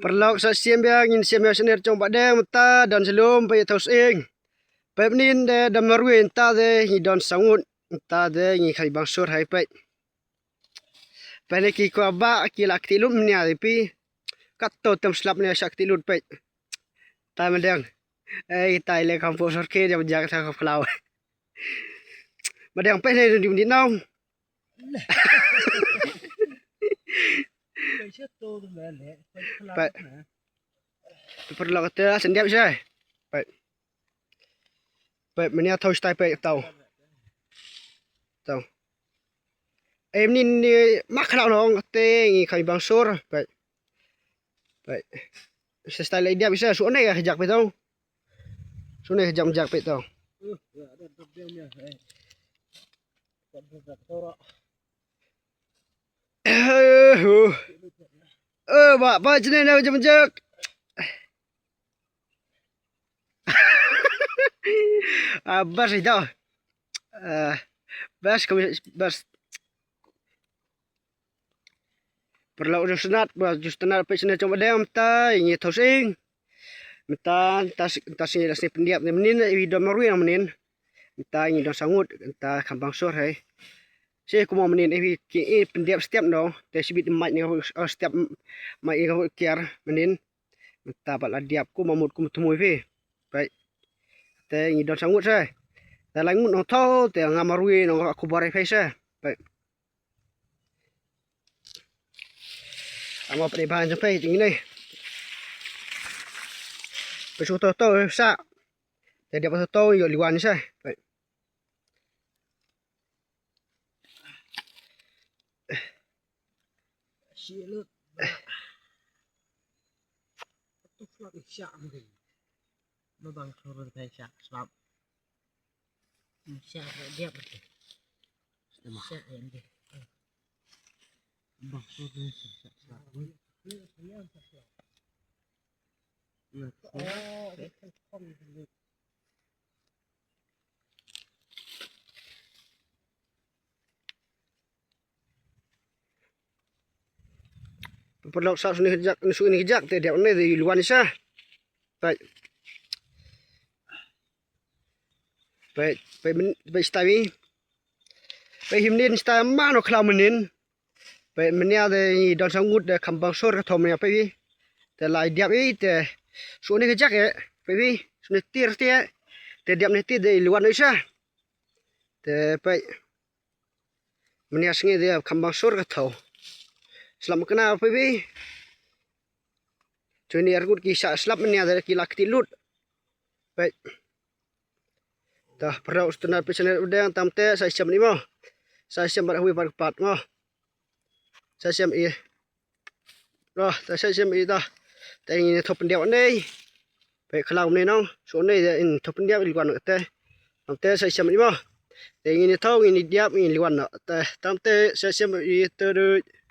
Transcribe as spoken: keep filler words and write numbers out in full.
Paralok sa shem biang, ngin shem biang sha ne jong Bah Deng mynta, don sha lum, peit thaw sying. Peit mynnin de don marwei, mynta de ngi don sa ngut, mynta de ngi kham bang sur hi peit. Peit ne ki kwah bah, ki la kti lut mynnia de phi. Katto tem slap ne sha kti lut peit. Tai Bah Deng. Ei, tai le kham pok sor ke jam jak ta kham khlaw. Bah Deng peit ne dim di nong. Peit. Paralok te sa diap sa. Peit. Peit mynnia thaw stai peit thaw. Thaw. Em ni ni ma khlaw nong te ngi kham bang sur. Peit. Peit. Sa stai le diap sa su ne ka jak peit thaw. Su ne ka jak jak peit thaw. Eh, oh. Eh, ba, ba, sini na jam jak. Ah, bas ito. Ah, bas kami, bas. Paralok ju sngewtynnat, ba ju sngewtynnat peit sngewtynnat jong Bah Deng mynta, ngi thaw sying. Mynta, mynta, mynta sngi la sngi pyndiap ne mynnin, i don marwei na mynnin. Mynta ngi don sa ngut, mynta kham bang sur hi. Shi kumno mynnin, i ki i pyndiap step no, te shibit mait ne ka, oh, step mait ne ka kiar mynnin. Mynta pat la diap kumno mut kumno thmu phi. Peit. Te ngi don sa ngut sa. Te la ngut nong thaw, te nga marwei nong ka kubar phi sa. Peit. Amo pdei ban jong pei jong ngi. Pei shu to to sa. Te dia pa to to ïoh liwan sa. Pei. Shi lut. Tu flak sha. Ma bang turun pei sha slap. Sha dia pa. Sha yang dia. Bang turun sha slap. Paralok sa suni kejak, suni kejak te dia ne di luan sa. Peit. Peit, peit, peit stawi. Peit himnin sta ma no khlaw mynnin. Peit mynnia de don sa ngut de kham bang sur ka thom mynnia peit. Te lai diap i te suni kejak e. Peit suni tir te. Te diap ne tir de luan sa. Te peit. Mynnia sngi de kham bang sur ka thaw. Slap kena phi phi. Chuni ar kut ki sa slap mynnia de ki la kti lut. Peit. Ta paralok sngewtynnat peit sngewtynnat Bah Deng tam te sa shem ni mo. Sa shem bad hui bad pat mo. Sa shem i. Roh, ta sa shem i ta. Ta ngin thop pyndiap nei. Peit khlaw nei nong. So nei de in thop pyndiap i liwan te. Tam te sa shem i mo. Ta ngin thaw ngin diap ngin liwan no. Ta tam te sa shem i te du.